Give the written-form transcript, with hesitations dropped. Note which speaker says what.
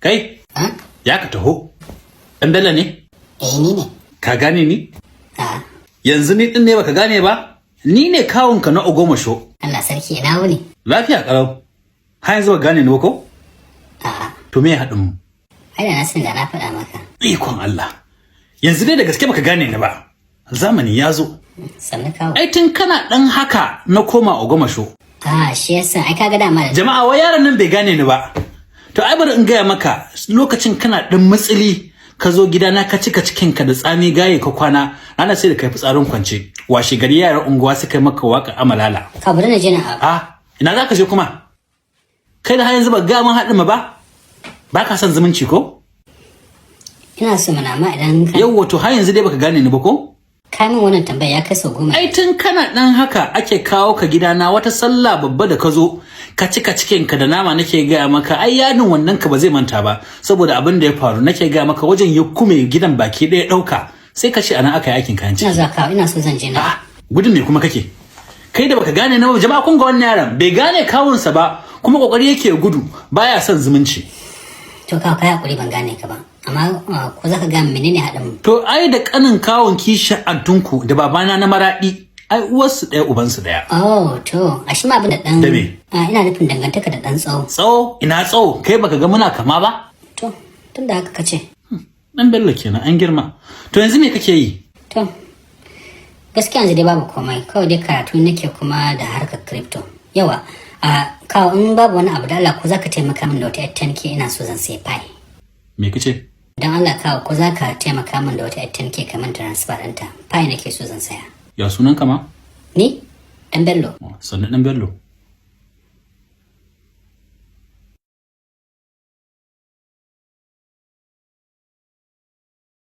Speaker 1: Kai,
Speaker 2: Ha?
Speaker 1: ya ka taho. Ɗan Bello ne?
Speaker 2: Eh, ni ne.
Speaker 1: Ka gane ni?
Speaker 2: A.
Speaker 1: Yanzu ni ɗin ne baka gane ba? Ni ne kawunka na Ogomosho.
Speaker 2: Allah sarki, ina wuni?
Speaker 1: Lafiya ƙalau. Har yanzu ba gane ni ba ko?
Speaker 2: A'a.
Speaker 1: To me ya haɗin mu?
Speaker 2: Ai da na san da na faɗa maka.
Speaker 1: Ikon Allah. Yanzu dai da gaske baka gane ni ba. Zamani ya zo.
Speaker 2: Sannu, kawo.
Speaker 1: Ai tun kana ɗan haka na koma Ogomosho.
Speaker 2: Ah, shi yasa ai kaga dama da
Speaker 1: Jama'a, wai yaron nan bai gane ni ba. To ai bari in gaya maka, lokacin kana ɗan matsili ka zo gidana ka cika cikinka da tsami gaye ka kwana ranar, sai da kai fitsarin kwance. Washe gari yaran unguwa suka yi maka waka amalala.
Speaker 2: Ka bari na je na abu.
Speaker 1: Ah, ina za ka je kuma? Kai da har yanzu ba ga mun haɗin mu ba? Ba ka son zumunci ko?
Speaker 2: Ina so mana, amma idan ka
Speaker 1: Yau wato har yanzu dai baka gane ni ba ko?
Speaker 2: Ka min wannan tambaya ya kai sau 10.
Speaker 1: Ai tun kana ɗan haka ake kawo ka gidana. Wata sallah babba da ka zo ka cika cikinka da nama, nake gaya maka, ai yadin wannan ka ba zai manta ba, saboda abin da ya faru nake gaya maka, wajen ya kume gidan baki ɗaya ɗauka, sai ka ce anan aka yi aikin kayan
Speaker 2: Ina
Speaker 1: ciki.
Speaker 2: zuwa kawo, ina so zan je na.
Speaker 1: A'a, gudun me kuma kake? Kai da baka gane na ba? Jama'a, kun ga wannan yaron bai gane kawunsa ba, kuma kokari yake gudu, baya son zumunci.
Speaker 2: To kawo, kai hakuri, ban gane ka ba. Amma ko za ka ga menene haɗin mu?
Speaker 1: To ai da kanin kawun kishi antunku da babana na Maraɗi, ai uwarsu ɗaya ubansu ɗaya.
Speaker 2: Oh, to, a shi ma abin da ɗan.
Speaker 1: Da me?
Speaker 2: Ah, ina nufin dangantaka da ɗan tsawo.
Speaker 1: Tsawo? Ina tsawo? Kai baka ga muna kama ba?
Speaker 2: To, tun da haka ka ce.
Speaker 1: Dan Bello kenan, an girma. To yanzu me kake yi?
Speaker 2: To, gaskiya yanzu dai babu komai, kawai dai karatu nake kuma da harkar crypto. Yawa, a kawo, in babu wani abu, da Allah ko za ka taimaka min da wata 10K, ina so zan sai Pi.
Speaker 1: Me kace?
Speaker 2: Don Allah kawo, ko za ka taimaka min da wata 10K kamar transfer ɗinta? Pi nake so zan saya.
Speaker 1: Ya sunan ka ma?
Speaker 2: Ni? Dan Bello.
Speaker 1: Sannu, Dan Bello.